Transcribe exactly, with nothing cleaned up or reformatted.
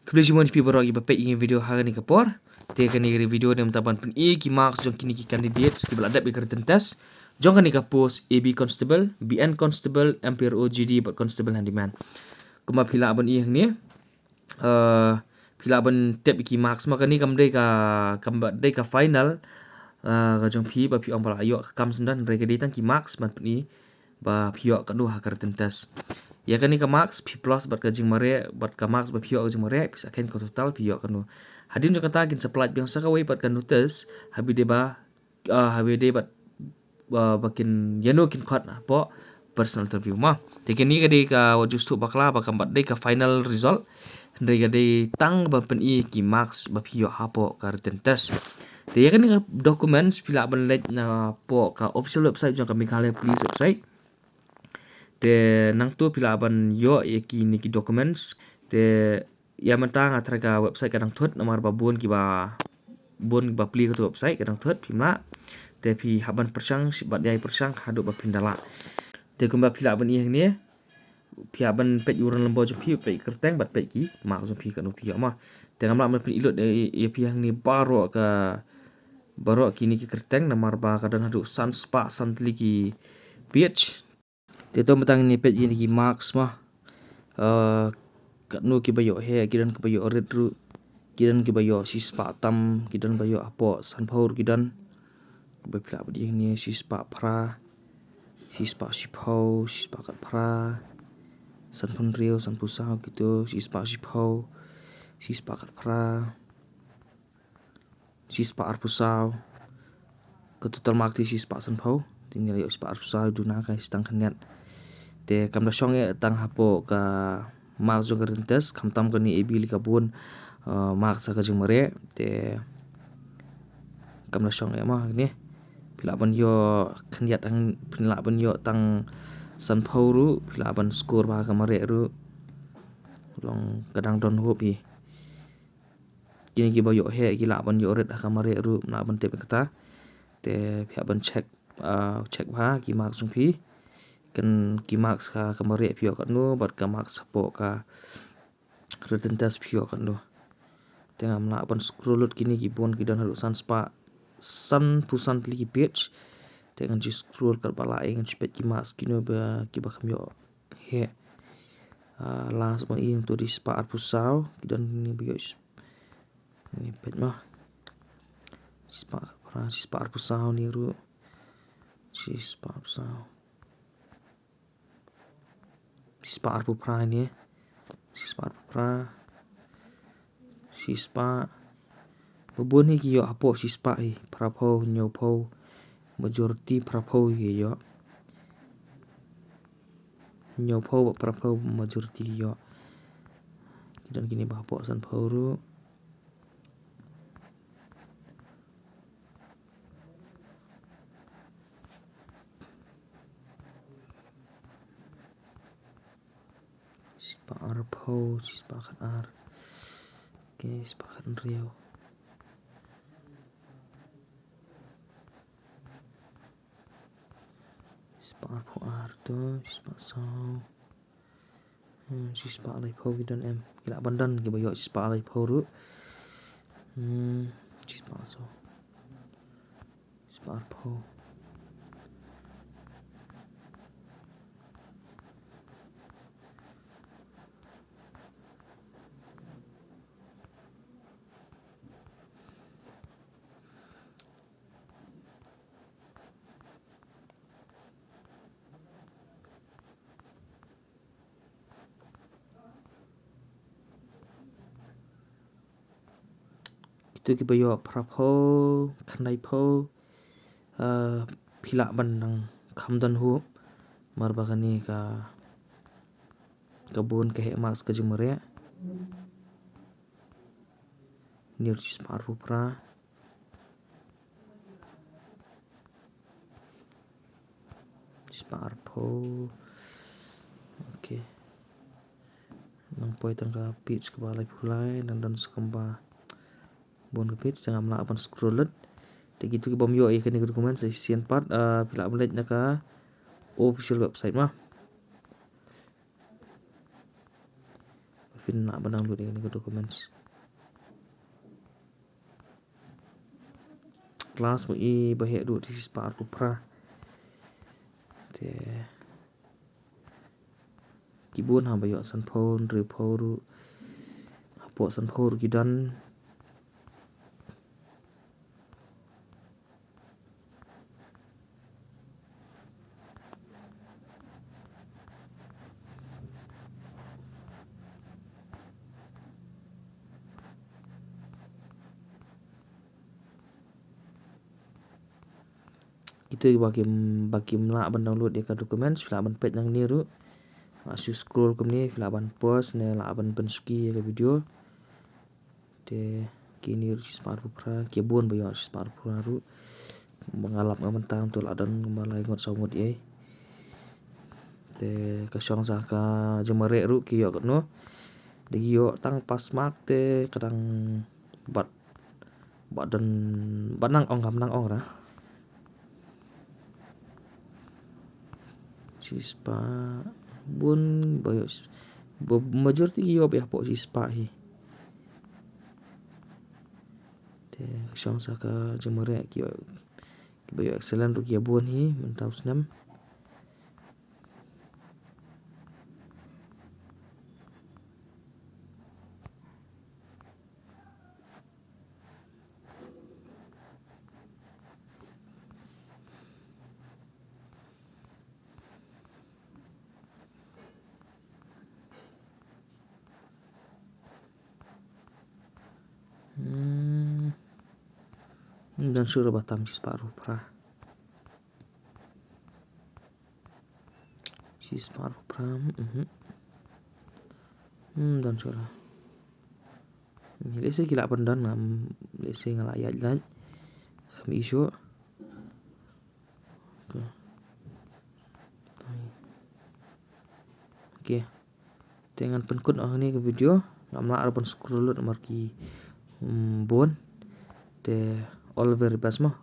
Khublei shibun ïa phi baroh kiba peit ïa kane ka video ha kane ka por. Te kane ka video ne mynta ban pyni ki marks jong kine ki candidates kiba la dep ïa ka written test jong kane ka post A B Constable, B N Constable, M P R O G D bad Constable Handyman. Kumba phi lah ban i hangne, eh, phi lah ban tip ïa ki marks, ma kane kam dei ka, kam dei ka final, eh, ka jong phi ba phi ong ba la ïoh ka kam syndon, hynrei ka dei tang ki marks ban pyni ba phi ïoh katno ha ka written test. Ïa kane ka marks phi plus bad ka jingmareh, bad ka marks ba phi ïoh ka jingmareh, phi sa kheiñ ka total phi ïoh katno. Hadien jong kata kin sa plie biang sa kawei pat ka notice, haba dei ba, ah, haba dei bad, ah, ba kin ïano kin khot hapoh personal interview mo. Te kane ka dei ka wat ju sdang bakla ba kam pat dei ka final result, hynrei ka dei tang ban pyni ki marks ba phi ïoh hapoh ka written test. Te ïa kane ka documents phi lah ban leit napoh ka official website jong ka Meghalaya Police website. Te nangta phi lah ban ïoh ïa kine ki documents. Te ïa mynta nga tharai ka website ka dang thut namar ba bun kiba, bun kiba plie kato website ka dang thut, phim lah. Te phi hap ban pyrshang, bad ïai pyrshang haduh ba phin da lah. Te kumba phi lah ban i hangne, phi hap ban peit u roll number jong phi, peit kyrteng bad peit ki marks jong phi katno phi ïoh mo. Te ngam lah ban pyni lut ïa phi hangne baroh ka, baroh kine ki kyrteng namar ba ka don haduh san spah san tylli ki page. Te to mynta ngin peit ïa kine ki marks mo. Eh, katno kiba ïoh heh, ki don kiba ïoh rit ruh, ki don kiba ïoh shispah tam, ki don ba ïoh hapoh sanphew ruh ki don. Ba phi lah ban i hangne shispah phra, shispah shiphew, shispah khatphra, sanphew hynriew, sanphew saw kito, shispah shiphew, shispah khatphra, shispah arphew saw. Ka total mark te shispah sanphew. Te ngi la ïoh shispah arphew saw, duna ka shi tang khyndiat. Te kam da shong eh tang hapoh ka marks jong ka written test, khamtam kane A B lei ka bun, eh, marks ha ka jingmareh. Te kam da shong eh mo kane. Phi lah ban ïoh khyndiat hang, phi lah ban ïoh tang sanphew ruh, phi lah ban score bha ha ka mareh ruh. Long ka dang don hup hi. Kine kiba ïoh heh ki lah ban ïoh rit ha ka mareh ruh, lah ban tip kata. Te phi hap ban check, ah, check bha ki marks jong phi. Kan ki marks ha ka mareh phi ïoh katno, bad ka marks hapoh ka written test phi ïoh katno. Te ngam lah ban scroll lut, kine ki bun ki don haduh san spah sanphew san tylli ki page. Te ngan ju scroll katba lah eh, ngan ju peit ki marks kino ba kiba kham ïoh heh. Ah, last ba ïa to dei shispah arphew saw, ki don kine ba ïoh shis-, kine peit mo. Shispah phra, shispah arphew saw ne ruh. Shispah arphew saw. Shispah arphew phra ne. Shispah arphew phra. Shispah. Ba bun hi ki ïoh hapoh shispah hi, phraphew, hynñiewphew. Majority phraphew hi ki ïoh. Hynñiewphew bad phraphew majority ki ïoh. Ki don kine ba hapoh sanphew ruh. Shispah arphew, shispah khatar. Okay, shispah khathynriew. Shispah arphew ar to, shispah saw. Hmm, shispah laiphew ki don em. Ki lah ban don kiba ïoh shispah laiphew ruh. Hmm, shispah saw. Shispah arphew. Kito kiba ïoh phraphew, khyndaiphew, ah, phi lah ban nang kham don hup. Namar ba kane ka, ka bun ka heh marks ka jingmareh. Kine ruh shispah arphew phra. Shispah arphew. Okay. Nang poi tang ka page kaba laiphew lai, nang don sa kumba bun ka page, te ngam lah ban scroll lut. Te kito kibym ïoh ïa kane ka document sa shisien pat, ah, phi lah ban leit na ka official website mo. Phin lah ban download ïa kane ka documents. Class ba i ba heh ruh te shispah arphew phra. Te ki bun ha ba ïoh sanphew, hynriewphew ruh. Hapoh sanphew ruh ki don. Kita ba kim, ba kim lah ban download ïa ka documents, phi lah ban peit nangne ruh. Nga shu scroll kumne, phi lah ban pause ne lah ban pynsuki ïa ka video. Te kine ruh shispah arphew phra, ki bun ba ïoh shispah arphew phra ruh. Ba nga lap nga mynta to la don kumba lai ngut saw ngut ïa. Te ka shong sa ka jingmareh ruh ki ïoh katno. Te ki ïoh tang pass mark te ka dang bad, bad don, bad nang ong kam nang ong ra. Shispah bun ba ïoh, ba majority ki ïoh ba hapoh shispah hi. Te ka shong sa ka jingmareh ki ïoh, ki ba ïoh excellent ruh ki ïa bun hi mynta u snem. Hmm. Hmm, don shuh ruh ba tam shispah arphew phra. Shispah arphew phra. Mhm. Hmm, don shuh ruh. Hmm, lehse ki lah ban don, ngam, lehse nga lah ïaid lait. Kam issue. Okay. Okay. Te ngan pynkut hangne ka video. Ngam lah ruh ban scroll lut namar ki, hmm, bun. Te all the very best mo.